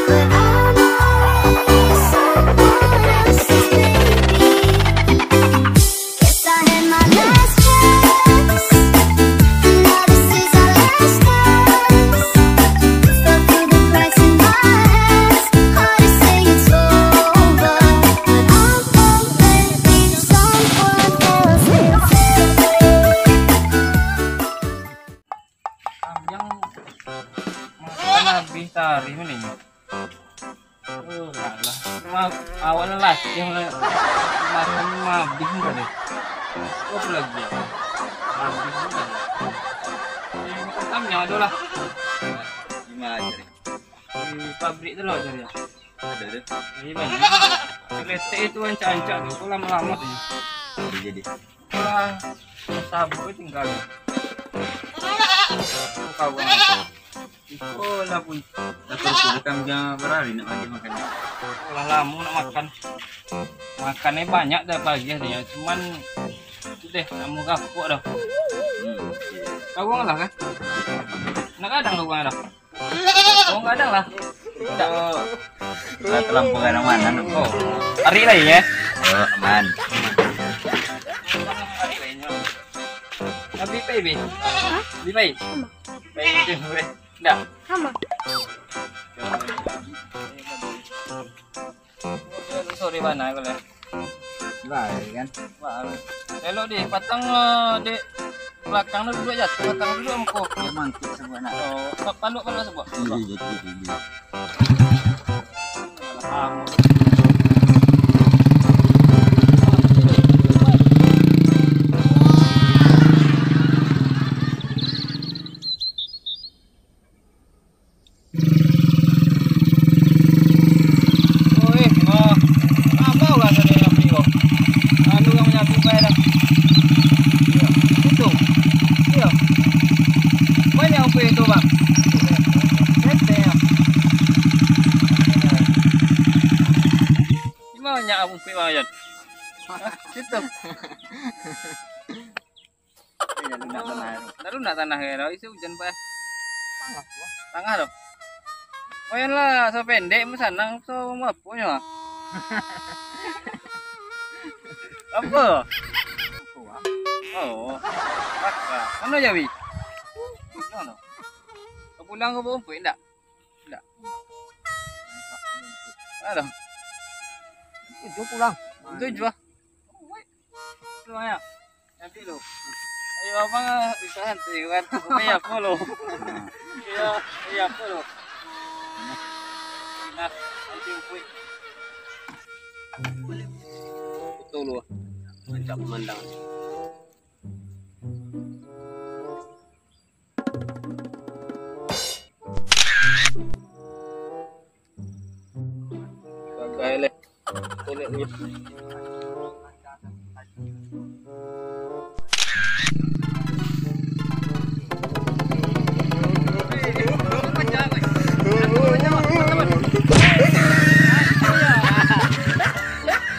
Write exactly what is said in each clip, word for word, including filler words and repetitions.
But I know it's someone else's baby. Guess I had my last chance, and now this is our last dance. Fell through the cracks in my hands, hard to say it's over, but I'm already someone else's. Panjang makan habis tari mah ni. Oh, lah, lah. Ma-, awak lah latih, lah. Makan mah habis mah tadi. Oh, apa lagi ya? Habis mah tadi. Eh, makan samyang ada lah. Di mana cari? Di pabrik tu lah cari ya. Ada tu. Ini banyak. Letek itu ancak-ancak tu, kok lama-lama tu. Jadi, jadi. Wah, sabuk tinggal. Kawan. Iko lah pun. Dah suruh kami jangan berari nak lagi makan. Lah lamo nak makan. Makan ni banyak dah pagi tu ya. Cuman tu deh, nak mau kapok dah. Hmm, oke. Kawang lah kan? Nak kadang kawang dah. Oh, kadang lah. Tidak. Lah terlampau kadang mana tu? Oh. Tarik lagi ya. Oh, aman. Tarik lagi. Abi pai, bi. Hah? Bi pai. Pai, bi. Dah. Sama. Sorry bana kalau. Lah, ya kan? Wah, elok deh, patang, eh, dek belakang tu duduk jatuh, patang duduk muko. Dia mangkuk sebuah nak. Oh, pa-, paluk, paluk sebuah. Iya, iya, iya, iya. Alah, kamu. Oi, oh. Abau lah tadi yang beli ko. Lalu yang menyapu pakai dah. Iya. Itu. Iya. Banyak umpik itu, Bang. Tete ya. Di mana banyak umpik, Bang Jan? Situ. Eh, dah lunak tanah tu. Dah lunak tanah kaya dah. Isi hujan, Pak. Tangah tu. Tangah tu. Main lah, so pendek, mu sanang, so mapunyo. Apa? Apa, ah? Oh, raka. Mana Jawi? Pulang tu. Kau pulang kau bawa umpik, indak? Indak. Aduh. Tujuh pulang. Tujuh ah. Lumayan. Nanti lo. Ayo, abang, bisa nanti kan. Oke, ya, apa lo? Iya, iya, apa lo? Nah, nanti umpik. Betul lo. Mantap pemandangan. Bagai leh. Kulik ni.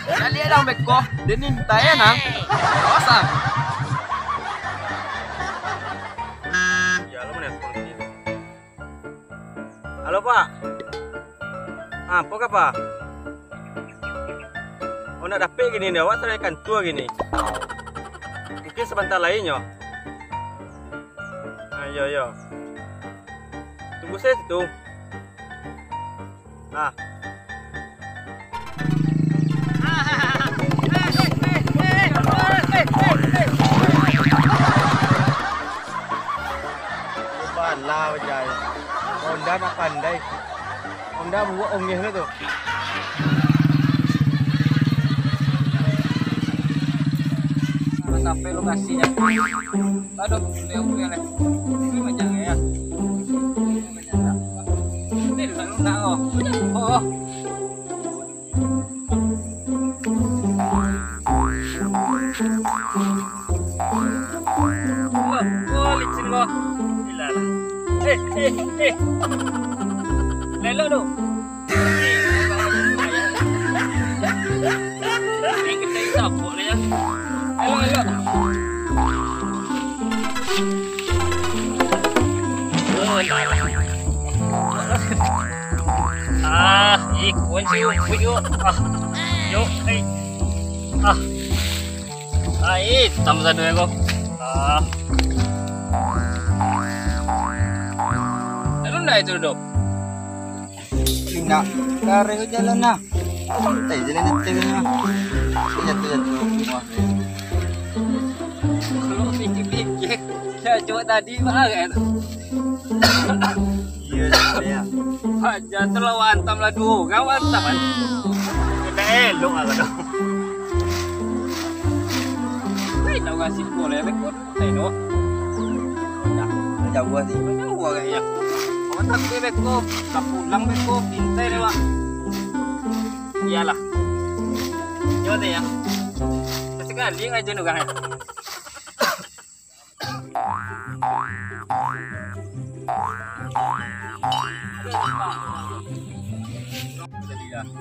Caliak dang beko, den intai nang. Awas ah. Halo, Pak. Apo kaba? Oh, ndak dapek kini, awak sampai kantua kini. Mungkin sabanta lai nyo. Ah, iyo, iyo. Tunggu sajo situ. Nah. Bala bajai. Honda nak pandai. Honda buek ongeh tu. Sampai lokasi ya. Aduh, boleh, boleh, boleh. Ini macam ya. Ini lunak-lunak, oh. Oh, oh. Oh, oh, licin, oh. Gila lah. Eh, eh, eh. Lelok tu. Ini kita isap, boleh ya. Lelok, lelok. Oh, lelok. Ah, Ih, kunci yo, kunci yo. Ah, yo, eh. Ah. Ah, hitam satu ekor. Ah. Lalu ndak itu, Dok? Indak, kareh jalan nah. Santai jalan nyetir nah. Jatuh-jatuh. Kalau pikir-pikir, ya, cuma tadi, Bang, kan? Iya, sebenarnya. Aja tu lah, hantam lah duo urang, hantam kan. Kita elok lah, kata. Hei, tahu ngasih gol ya, Beko. Saya no. Dah, jauh sih. Jauh agaknya. Kau tak boleh, Beko. Tak pulang, Beko. Pintai dia, Pak. Iyalah. Coba deh ya. Sekali aja nu, kan.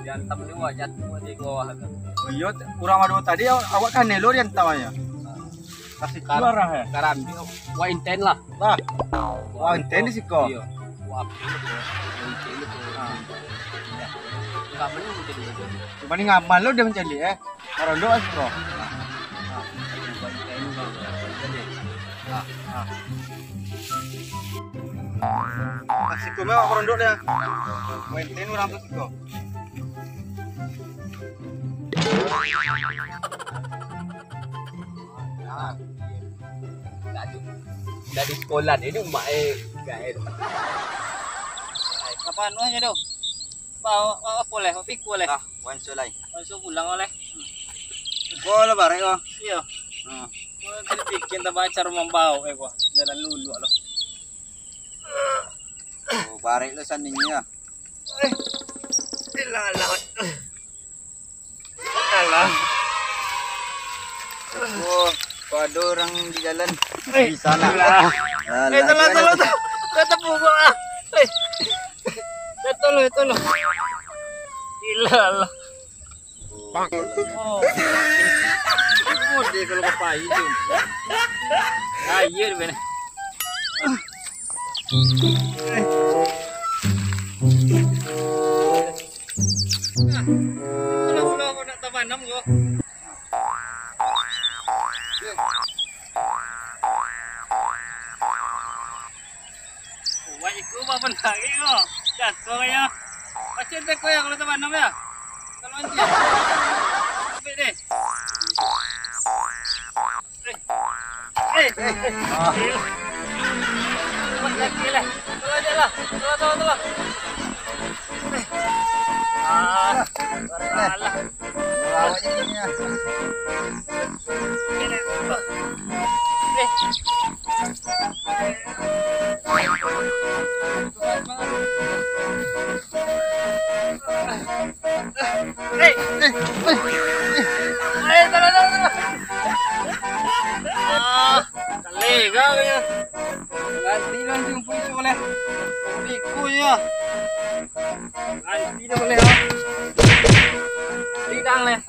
Diantam ni, wah, jatuh di bawah tu. Oh, iyo, urang ado tadi, awak kanai lo diantam aja. Kasih keluar lah, ya. Karambik, wah, inten lah. Lah. Wah, inten di siko. Iyo. Wah, inten di siko. Nah. Enggak, belum jadi. Cuma ni ngamal lo dia mencari, eh. Marondok lah siko. Nah, nah. Nah, siko mah marondok dia. Maintain urang tu siko. Nah. Dari sekolah ni, ni mak eh, gael. Kapan wah nyo tu? Ba, ba, apo leh? Ba pikua leh? Lah, wan sulai. Wan su pulang leh. Ko lah barek ko. Iyo. Hmm. Ko tadi bikin tambah acara mambao eh ko. Jalan luluak lo. Oh, barek lo saninyo. Eh. Ilah, ilah. Alah. Oh, kok ado urang di jalan. Eh, di sana. Alah. Eh, tolong, tolong, tolong. Kata punggung ah. Eh. Eh, tolong, tolong. Gila lah. Oh. Mode kalau bapai tu. Ah, iya, di mana? Pulau-pulau kau nak tabanam kau. Wah, iku bah benar ke kau. Jatuh kau ya. Macam tu kau ya kalau tabanam ya. Kalau anjir. Ambil deh. Eh, eh, eh. Buat lagi lah. Tolong je lah. Tolong, tolong, tolong. Eh. Ah, salah. Lawak je ni, ah. Eh. Hei! Hei! Hei! Hei, tolong, tolong, tolong! Ah, tega kau nyo. Ganti lah si Umpu Isu boleh. Umpu Isu nyo. Ganti dah boleh, ah. Lidang leh.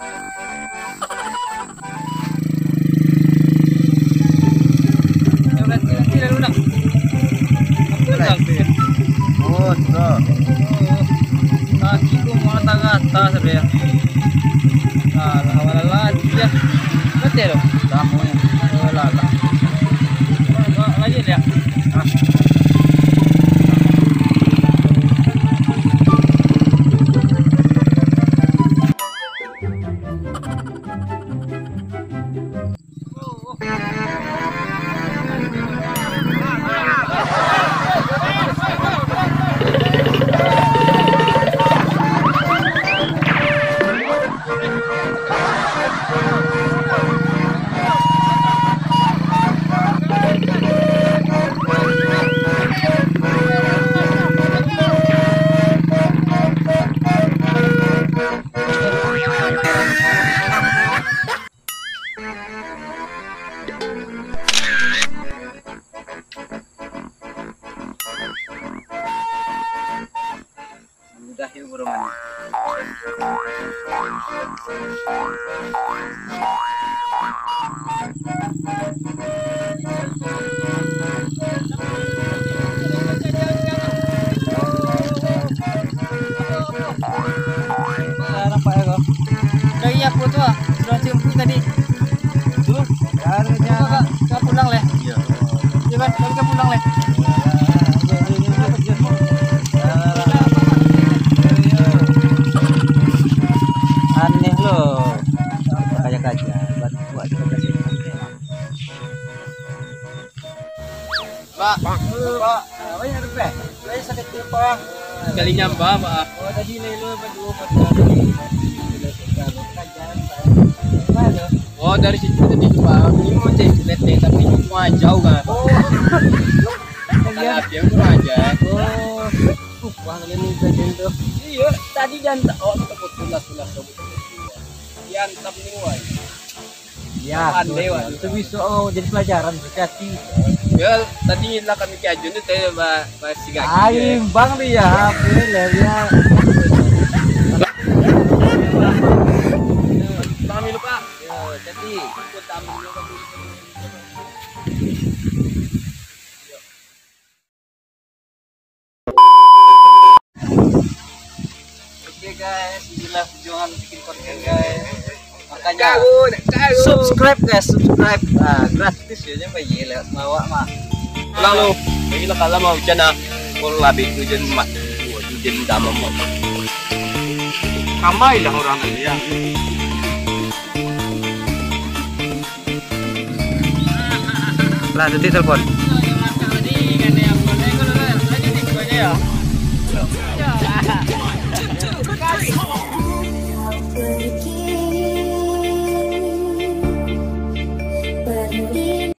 Yo, ganti, ganti lalu dah. Apa dah tu ya? Oh, sudah. Oh. Kaki ku mau rata-rata sabe ya. Alah, alah, alah, dia. Betul tu? Sama ya. Alah, alah. Lagi dia. Ah. Mudah yo, Bro, mah. Dari apo tu ah? Sudah jemput tadi. Tu? Sudah, sudah pulang leh. Iyo. Iyo kan? Sudah pulang leh. Aneh lo. Kaja-kaja. Buat, buat, buat. Pak. Pak. Apa yang ada, Pak? Saya sakit kepala, Pak. Sekali nyambah, Pak. Oh, tadi lelo berdua, Pak. Oh, dari situ tadi tu, Pak. Ini mau cek leteh, tapi ini kurang ajar, kan? Oh. Kalau dia kurang ajar. Oh. Wah, kalian ni saja tu. Iyo, tadi dia hantar. Oh, kita betul lah, sudah, sudah. Dia hantar ni, wah. Ya, pandai, Wak. Itu bisa, oh, jadi pelajaran, hati-hati. Ya, tadi lah kami ke Ajun tu, tadi ba-, masih gagah. Ah, imbang dia, apa ya, dia. Bang, lupa. Ya, jadi. Ikut tamu dulu, Bang. Oke guys, inilah perjuangan bikin konten guys. Makanya subscribe guys, subscribe. Ah, gratis ya, jangan bayar lewat Sarawak mah. Pulang lu. Lagi lah kalau mau hujan ah. Kalau habis hujan mah. Hujan udah mamuk. Ramai lah orang tadi ya. Lah, detik telepon.